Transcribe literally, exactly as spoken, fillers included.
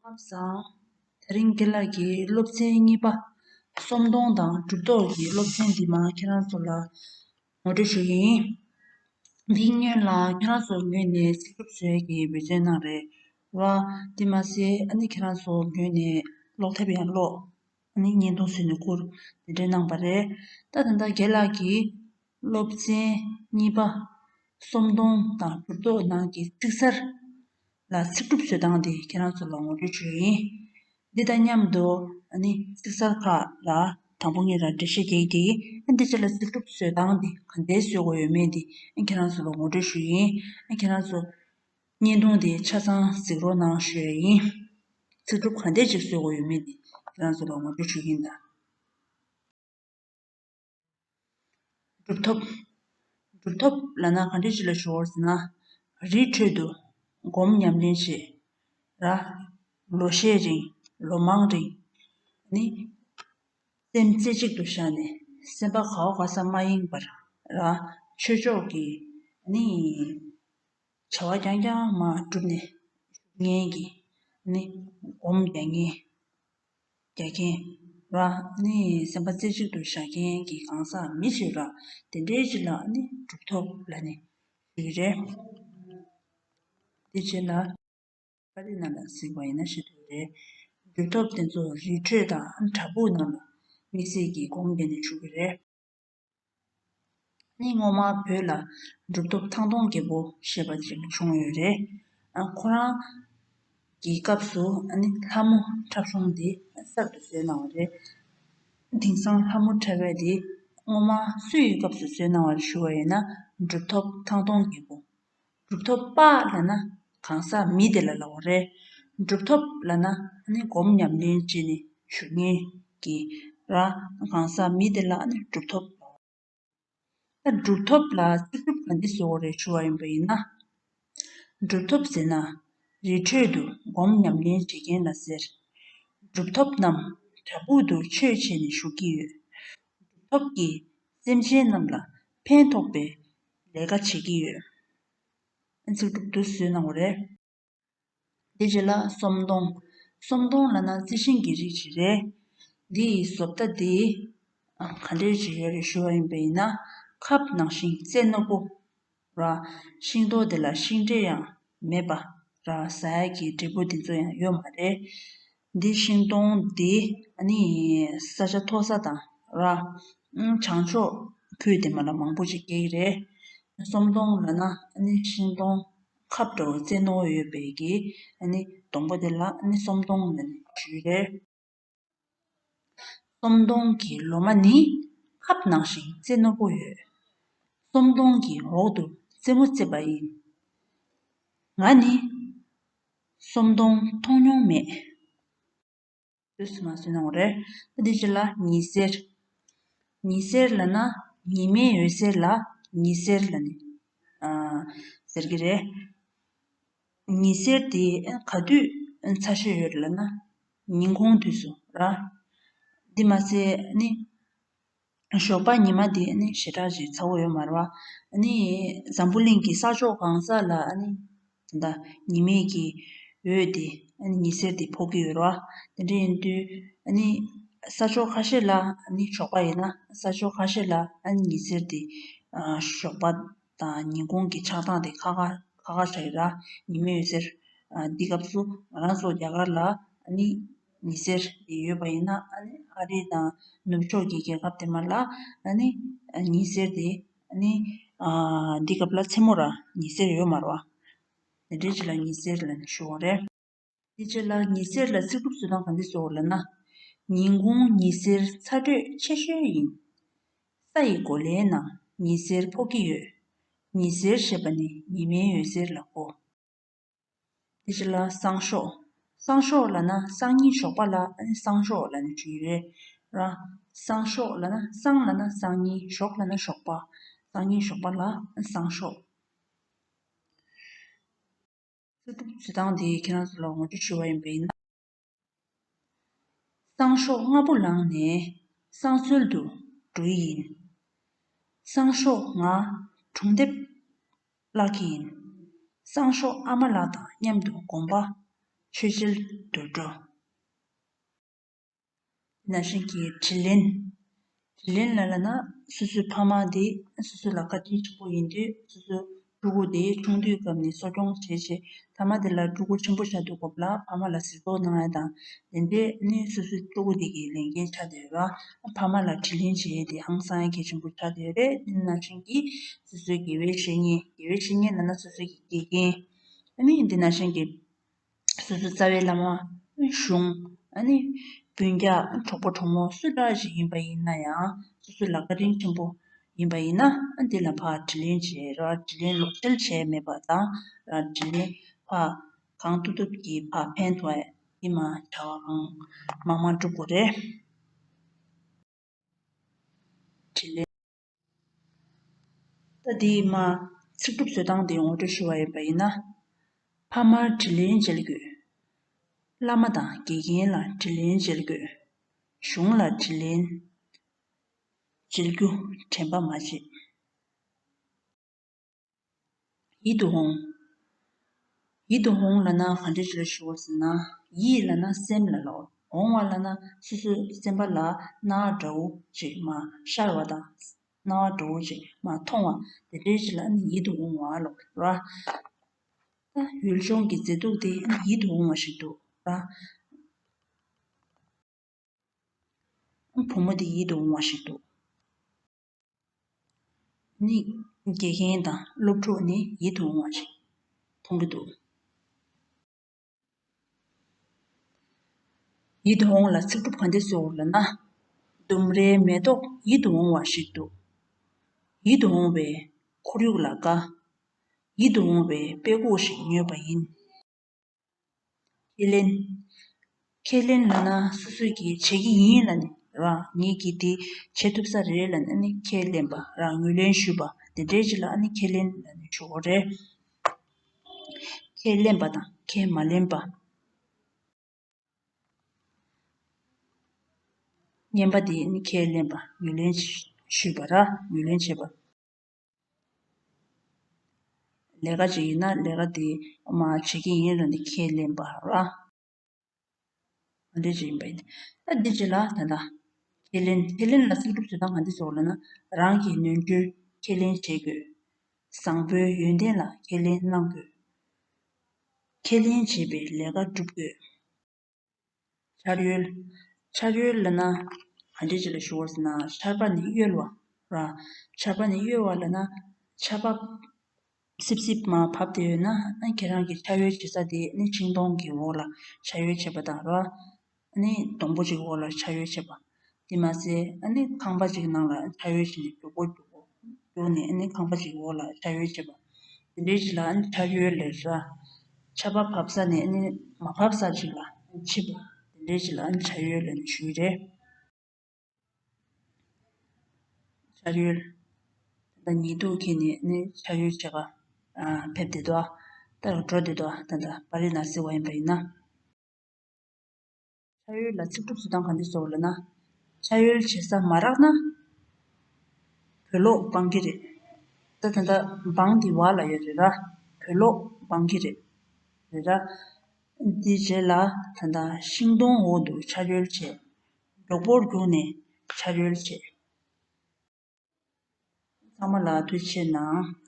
ལྷག་བསམ། དེ་རིང་རྒན་ལགས་ཀྱིས་སློབ་ཚན་གཉིས་པ། གསོམ་སྡོང་དང་གྲུབ་ཐོབ་ཀྱི་སློབ་ཚན་འདི་མར་ཁྱེད་རང་ཚོ་ལ་ངོ་སྤྲོད་ཞུ་གི་ཡིན། འདིའི་སྔོན་ལ་ཁྱེད་རང་ཚོའི་ངོས་ནས་ཚིག་གྲུབ་བཟོ་ཡས་ཀྱི་འབད་བརྩོན་གནང་རེད་བ། དེ་མ་ཟད་ཨ་ནི་ཁྱེད་རང་ཚོའི་ངོས་ནས་ཀློག་ཐབས་ཡང་ཀློག་ཨ་ནི་བརྙན་ཐུང་བཟོས་ནས་བསྐུར་དེ་འདྲ་གནང་བ་རེད། ད་ད་ལྟ་རྒན་ལགས་ཀྱིས་སློབ་ཚན་གཉིས་པ། གསོམ་སྡོང་དང་གྲུབ་ཐོབ་ནང་གི་ཚིག་གསར་ལ་ཚིག་གྲུབ་བཟོ་སྟངས་དེ་ཁྱེད་རང་ཚོ་ལ་ངོ་སྤྲོད་ཞུ་ཡིན། འདི་དང་མཉམ་དུ་ཨ་ནི་ཚིག་གསར་ཁག་ལ་དང་པོ་ངས་རང་འགྲེལ་བཤད་རྒྱག་གི་ཡིན། འདི་རྗེས་ལ་ཚིག་གྲུབ་བཟོ་སྟངས་དེ་ག་འདྲས་བཟོ་དགོས་ཡོད་མེད་དེ་ཁྱེད་རང་ཚོ་ལ་ངོ་སྤྲོད་ཞུ་ཡིན། ཁྱེད་རང་ཚོ་བརྙན་ཐུང་དེ་ཆ་ཚང་གཟིགས་རོགས་གནང་ཞུ་ཡ་ཡིན། ཚིག་གྲུབ་ག་འདྲས་ཅིག་བཟོ་དགོས་ཡོད་མེད་དེ་ཁྱེད་རང་ཚོ་ལ་ངོ་སྤྲོད་ཞུ་གི་ཡིན་ད། གྲུབ་ཐོབ། གྲུབ་ཐོབ་ལབ་ན་ག་འདྲ་ཞིག་ལ་ཞུ་དགོས་ཟེར་ན། རིའི་ཁྲོད་དུ་སྒོམ་ཉམས་ལེན་བྱེད་ར། ལོ་ཤས་རིང་ལོ་མང་རིང་ནི་སེམས་རྩེ་གཅིག་ཏུ་བཞག་ནས་སེམས་པ་ག་བ་ག་ས་མ་ཡེངས་པར་ར། ཆོས་ཕྱོགས་ཀྱི་ནི་བྱ་བ་རྐྱང་རྐྱང་མར་བསྒྲུབས་ནས་ཉན་གྱི་ནི་སྒོམ་རྒྱག་མཁན། རྒྱག་མཁན་ར་ནི་སེམས་པ་རྩེ་གཅིག་ཏུ་བཞག་མཁན་གྱི་གང་ཟག་མི་ཞིག་ར་དེ་འདྲའི་ཅིག་ལ་ནི་གྲུབ་ཐོབ་ལབ་ནས་ཞུ་གི་རེད། དེ་རྗེས་ལ་པར་རིས་ནང་ལ་གཟིགས་པ་ཡིན་ན་ཤེས་ཐུབ་རེད། གྲུབ་ཐོབ་དེ་ཚོ་རི་ཁྲོད་དང་བྲག་ཕུག་ནང་ལ་དམིགས་བསལ་གྱི་སྒོམ་བརྒྱབ་ནས་བཞུགས་ཀྱི་རེད། ནི་སྔོན་མ་བོད་ལ་གྲུབ་ཐོབ་ཐང་སྟོང་རྒྱལ་པོ་ཞེས་པ་ཅིག་བྱུང་ཡོད་རེད། ཨ་ཁོ་རང་གི་སྐབས་སུ་ཨ་ནི་ལྷ་མོ་འཁྲབ་གཞུང་འདི་གསར་དུ་བཟོས་གནང་བ་རེད། དེང་སང་ལྷ་མོ་འཁྲབ་ཡ་འདི་སྔོན་མ་སུ་ཡི་སྐབས་སུ་བཟོས་གནང་བ་རེད་ཞུ་བ་ཡིན་ན་གྲུབ་ཐོབ་ཐང་སྟོང་རྒྱལ་པོ། གྲུབ་ཐོབ་པ་ལབ་ན་གང་ཟག་མི་དེ་ལ་ལབ་པ་རེད། གྲུབ་ཐོབ་ལབ་ན་ཨ་ནི་སྒོམ་ཉམས་ལེན་བྱས་ནས་བཞུགས་མཁན་གྱི་ར་གང་ཟག་མི་དེ་ལ་ཨ་ནི་གྲུབ་ཐོབ་ལབ་པ། ད་གྲུབ་ཐོབ་ལ་ཚིག་གྲུབ་ག་འདྲ་བཟོ་དགོས་རེད་ཞུ་བ་ཡིན་པ་ཡིན་ན། གྲུབ་ཐོབ་ཟེར་ན་རི་ཁྲོད་དུ་སྒོམ་ཉམས་ལེན་བྱེད་མཁན་ལ་ཟེར། གྲུབ་ཐོབ་རྣམས་བྲག་ཕུག་ཏུ་ཆོས་བྱས་ནས་བཞུགས་ཀྱི་ཡོད། གྲུབ་ཐོབ་ཀྱིས་སེམས་ཅན་རྣམས་ལ་ཕན་ཐོགས་པའི་ལས་ཀ་བྱེད་ཀྱི་ཡོད། ཚིག་གྲུབ་འདི་བཟོས་གནང་བ་རེད། དེ་རྗེས་ལ་གསོམ་སྡོང་། གསོམ་སྡོང་ལབ་ན་རྩི་ཤིང་གི་རིགས་ཤིག་རེད། འདི་ཡི་བཟོ་ལྟ་འདི་ག་འདྲས་ཅིག་ཡོད་རེད་ཞུ་བ་ཡིན་པ་ཡིན་ན། ཁབ་ནང་བཞིན་རྩེ་རྣོ་པོ་ར། ཤིང་ཏོག་དེ་ལ་ཤིང་འབྲས་ཡང་མེད་པ་ར། ཟ་ཡག་གི་འབྲས་བུ་དེ་ཚོ་ཡང་ཡོད་མ་རེད། འདི་ཤིང་སྡོང་འདི་ཨ་ནི་ས་ཆ་མཐོ་ས་དང་ར། ཨང་། བྱང་ཕྱོགས་ཁུལ་དེ་མ་ལ་མང་པོ་ཅིག་སྐྱེ་གི་རེད། གསོམ་སྡོང་ལབ་ན་ཨ་ནི་ཤིང་སྡོང་ཁབ་འདྲ་བོ་རྩེ་རྣོ་བོ་ཡོད་པའི་གི་ཨ་ནི་སྡོང་པོ་དེ་ལ་ཨ་ནི་གསོམ་སྡོང་ལབ་ནས་ཞུས་རེད། གསོམ་སྡོང་གི་ལོ་མ་ནི་ཁབ་ནང་བཞིན་རྩེ་རྣོ་པོ་ཡོད། གསོམ་སྡོང་གི་འོག་ཏུ་རྩེ་མོ་རྩེ་བ་ཡིན། ང་ནི་གསོམ་སྡོང་མཐོང་མྱོང་མེད། དུས་མ་སོན་ནོ་རེད། ད་དེ་རྗེས་ལ་ཉི་ཟེར། ཉི་ཟེར་ལབ་ན་ཉི་མའི་འོད་ཟེར་ལ་ཉི་ཟེར་ལབ་ནས་ཨ་ཟེར་གྱི་རེད། ཉི་ཟེར་དེ་ག་དུས་ཚ་ཤོས་ཡོད་ལབ་ན་ཉིན་གུང་དུས་སུ་ར། འདི་མ་ཟད་ནི་ཞོགས་པ་ཉི་མ་དེ་ནི་ཞེ་དྲག་ཅིག་ཚ་བོ་ཡོད་མ་རེད་བ། ནི་འཛམ་བུ་གླིང་གི་ས་ཕྱོགས་གང་ས་ལ་ནི་ད་ཉི་མའི་གི་འོད་དེ་ནི་ཉི་ཟེར་དེ་ཕོག་གི་ཡོད་རེད་བ། དེ་འདྲ་ཡིན་དུས་ནི་ས་ཕྱོགས་ཁ་ཤས་ལ་ནི་ཞོགས་པ་ཡིན་ན་ས་ཕྱོགས་ཁ་ཤས་ལ་ནི་ཉི་ཟེར་དེ་ཞོགས་པ་དང་ཉིན་གུང་གི་ཆགས་སྟངས་དེ་ཁག་ཁག་ཁག་ཁག་ཆགས་ཡོད་ར། ཉི་མའི་འོད་ཟེར། ཨ་འདི་སྐབས་སུ་ང་རང་ཚོ་རྒྱ་གར་ལ་ཨ་ནི་ཉི་ཟེར་དེ་ཡོད་པ་ཡིན་ན་ཨ་ནི་ཨ་རི་དང་ནུབ་ཕྱོགས་ཀྱི་རྒྱལ་ཁབ་དེ་མ་ལ་ཨ་ནི་ཉི་ཟེར་དེ་ཨ་ནི་ཨ་འདི་སྐབས་ལ་མཚན་མོ་ར་ཉི་ཟེར་ཡོད་མ་རེད་བ། དེ་འདྲའི་ཅིག་ལ་ཉི་ཟེར་ལབ་ནས་ཞུ་བ་རེད། དེ་རྗེས་ལ་ཉི་ཟེར་ལ་ཚིག་གྲུབ་བཟོ་སྟངས་ག་འདྲ་བཟོ་དགོས་ལབ་ན། ཉིན་གུང་ཉི་ཟེར་ཚ་དྲོད་ཆེ་ཤོས་ཡིན། ས་ཡི་གོ་ལའི་ནང་ཉི་ཟེར་ཕོག་གི་ཡོད། ཉི་ཟེར་ཞེས་པ་ནི་ཉི་མའི་འོད་ཟེར་ལ་གོ། དེ་རྗེས་ལ་སང་ཞོགས། སང་ཞོགས་ལབ་ན་སང་ཉིན་ཞོགས་པ་ལ་ཨ་ནི་སང་ཞོགས་ལབ་ནས་བྲིས་རེད་ར། སང་ཞོགས་ལབ་ན་སང་ལབ་ན་སང་ཉིན་ཞོགས་ལབ་ན་ཞོགས་པ། སང་ཉིན་ཞོགས་པ་ལ་ཨ་ནི་སང་ཞོགས། ཚིག་གྲུབ་བྱེད་སྟངས་དེ་ཁྱེད་རང་ཚོ་ལ་ངོ་སྤྲོད་ཞུ་བ་ཡིན་པ་ཡིན་ན། སང་ཞོགས་སྔ་པོ་ལངས་ནས་སང་སྲོལ་དུ་འགྲོ་ཡི་ཡིན། སང་ཞོགས་ང་སྒྲུང་དེབ་བཀླག་གི་ཡིན། སང་ཞོགས་ཨ་མ་ལགས་དང་མཉམ་དུ་དགོན་པ་ ཆོས་འཆལ་དུད་འགྲོ། ན་གཞོན་གྱི་དྲིན་ལན། དྲིན་ལན་ལ་ལབ་ན་སོ་སོའི་ཕ་མ་དེ་སོ་སོ་ལ་བཀའ་དྲིན་ཆེན་པོ་ཡིན་དུས། སོ་སོའི་ཕྲུ་གུ་དེ་ཆུང་དུས་སྐབས་ནས་གསོ་སྐྱོང་བྱས་བྱས། མཐའ་མ་དེ་ལ་ཕྲུ་གུ་ཆེན་པོ་ཆགས་དུས་སྐབས་ལ་ཕ་མ་ལ་གཟིགས་རྟོག་གནང་ཡ་དང་། དེ་འདྲས་ནི་སོ་སོའི་ཕྲུ་གུ་དེ་གི་ལས་འགན་ཆགས་བསྡད་ཡོད་ར། ཕ་མ་ལ་དྲིན་ལན་འཇལ་ཡས་དེ་ཧང་སང་ཡ་གལ་ཆེན་པོ་ཆགས་བསྡད་ཡོད་རེད། དེ་ནང་བཞིན་གྱི་སོ་སོའི་དགེ་བའི་བཤེས་གཉེན། དགེ་བའི་བཤེས་གཉེན་ལབ་ན་སོ་སོའི་གི་དགེ་རྒན། ཨ་ནི་འདི་ནང་བཞིན་གྱི་སོ་སོའི་རྩ་བའི་བླ་མ། གཞུང་། ཨ་ནི་སྤུན་ཀྱག་གྲོགས་པོ་གྲོགས་མོ་སུ་འདྲ་ཞིག་ཡིན་པ་ཡིན་ན་ཡང་། སོ་སོ་ལ་བཀའ་དྲིན་ཆེན་པོ་ཡིན་པ་ཡིན་ན། ཨ་འདི་ལ་ཕར་དྲིན་ལན་འཇལ་ར། དྲིན་ལན་ལོག་འཇལ་བྱས་མེད་པ་དང་ར། དྲིན་ལན་ཕར་གང་ཐུབ་ཐུབ་ཀྱིས་ཕར་ཕན་ཐོགས་ཡ། འདི་མ་བྱ་བ་གང་མང་མང་སྒྲུབ་དགོས་རེད། དྲིན་ལན། ད་འདིའི་མ་ཚིག་གྲུབ་བཟོ་སྟངས་དེ་ངོ་སྤྲོད་ཞུ་བ་ཡིན་པ་ཡིན་ན། ཕ་མར་དྲིན་ལན་འཇལ་དགོས། བླ་མ་དང་དགེ་རྒན་ལ་དྲིན་ལན་འཇལ་དགོས། གཞུང་ལ་དྲིན་ལན་འཇལ་རྒྱུ་དྲན་པ་མ་བརྗེད། ཡིད་དུ་འོང་། ཡིད་དུ་འོང་ལབ་ན་ག་འདྲ་ཞིག་ལ་ཞུ་བ་ཟེར་ན། ཡིད་ལབ་ན་སེམས་ལ་ལབ། འོང་བ་ལབ་ན་སོ་སོའི་སེམས་པ་ལ་སྣང་བ་འདྲ་བོ་ཅིག་མར་ཤར་བ་དང་། སྣང་བ་འདྲ་བོ་ཅིག་མར་མཐོང་བ། དེ་འདྲའི་ཅིག་ལ་ནི་ཡིད་དུ་འོང་བ་ལབ་ར། ད་ཡུལ་ལྗོངས་ཀྱི་མཛེས་སྡུག་དེ་ཡིད་དུ་འོང་བ་ཞིག་འདུག་ར། བུ་མོ་དེ་ཡིད་དུ་འོང་བ་ཞིག་འདུག་ནི་དགེ་རྒན་དང་སློབ་ཕྲུག་ནི་ཡིད་དུ་འོང་བ་ཞིག་མཐོང་གི་འདུག་ཡིད་དུ་འོང་ལ་ཚིག་གྲུབ་ག་འདྲས་བཟོ་དགོས་ལབ་ན། ལྡུམ་རའི་མེ་ཏོག་ཡིད་དུ་འོང་བ་ཞིག་འདུག་ཡིད་དུ་འོང་བའི་ཁོར་ཡུག་ལ་དགའ། ཡིད་དུ་འོང་བའི་དཔེ་ཁུག་ཞིག་ཉོས་པ་ཡིན། ཁས་ལེན། ཁས་ལེན་ལབ་ན་སོ་སོས་ཀྱིས་བྱེད་ཀྱི་ཡིན་ལབ་ནས་ར། ངས་ཀྱིས་དེ་བྱེད་ཐུབ་ས་རེད་ལབ་ནས་ཨ་ནི་ཁས་ལེན་པ་ར། ངོས་ལེན་ཞུས་པ་དེ་འདྲའི་ཅིག་ལ་ཨ་ནི་ཁས་ལེན་ལབ་ནས་ཞུ་དགོས་རེད། ཁས་ལེན་པ་དང་ཁས་མ་ལེན་པ། ངན་པ་དེ་ནི་ཁས་ལེན་པ། ངོས་ལེན་ཞུས་པ་ར། ངོས་ལེན་བྱེད་པ། ལས་ཀ་ཅིག་ཡིན་ན་ལས་ཀ་དེ་མ་བྱེད་ཀྱི་ཡིན་ལབ་ནས་ཁས་ལེན་པ་ར། འདི་ཅིག་ཡིན་པ་ཡིན། ད་འདི་ཅིག་ལ་ད་ལྟ་ཁས་ལེན། ཁས་ལེན་ལ་ཚིག་གྲུབ་བཟོ་སྟངས་ག་འདི་བཟོ་ལབ་ན། རང་གི་ནོར་འཁྲུལ་ཁས་ལེན་བྱེད་དགོས། བཟང་པོའི་ཡོན་ཏན་ལ་ཁས་ལེན་གནང་དགོས། ཁས་ལེན་བྱས་པའི་ལས་ཀ་སྒྲུབ་དགོས། འཆར་ཡོལ། འཆར་ཡོལ་ལབ་ན་ག་འདྲ་ཅིག་ལ་ཞུ་བ་ཟེར་ན། ཆར་པ་ནི་གཡོལ་བ་ར། ཆར་པ་ནི་གཡོལ་བ་ལབ་ན་ཆར་པ་སིབ་སིབ་མར་བབས་བསྡད་ཡོད་ན། ཨ་ཁྱེད་རང་གི་འཆར་ཡོལ་བྱེད་ས་དེ་ནི་ཤིང་སྡོང་གི་འོག་ལ་འཆར་ཡོལ་བྱེད་པ་དང་ར། ཨ་ནི་སྡོང་པོ་ཅིག་འོག་ལ་འཆར་ཡོལ་བྱེད་པ། དེ་མ་ཟད་ཨ་ནི་ཁང་པ་ཅིག་ནང་ལ་འཆར་ཡོལ་བྱས་ནས་རྒྱུག་པོ་རྒྱུག་པོ་རྒྱུག་ནས། ཨ་ནི་ཁང་པ་ཅིག་འོག་ལ་འཆར་ཡོལ་བྱེད་པ། དེ་འདྲའི་ཅིག་ལ་ཨ་ནི་འཆར་ཡོལ་ལབ་ར། ཆར་པ་བབས་ས་ནས་ཨ་ནི་མ་བབས་ས་ཅིག་ལ་ཕྱིན་པ། དེ་འདྲའི་ཅིག་ལ་ཨ་ནི་འཆར་ཡོལ་ལབ་ནས་ཞུ་གི་རེད། འཆར་ཡོལ། ད་ལྟ་ཉལ་འདུག་ཁྱེར་ནས་ཨ་ནི་འཆར་ཡོལ་བྱེད་ག་ཨ་ཕེབས་བསྡད་འདུག་ད་འགྲོ་བསྡད་འདུག་ད་ལྟ་པར་རིས་ནང་གཟིགས་པ་ཡིན་པ་ཡིན་ན། འཆར་ཡོལ་ལ་ཚིག་གྲུབ་བཟོ་སྟངས་ག་འདི་བཟོ་དགོས་ལབ་ན། འཆར་ཡོལ་བྱེད་ས་མ་རག་ན་བོད་ལོག་སྤང་གི་རེད། ད་ད་ལྟ་སྦང་འདི་བར་ལ་ཡོད་རེད་ར། བོད་ལོག་སྤང་གི་རེད། རེད་ར། འདི་རྗེས་ལ་ད་ལྟ་ཤིང་སྡོང་འོག་ཏུ་འཆར་ཡོལ་བྱས། མགྱོགས་པོར་རྒྱུགས་ནས་འཆར་ཡོལ་བྱས། ཚང་མ་ལ་ཐུགས་རྗེ་ཆེ་གནང་།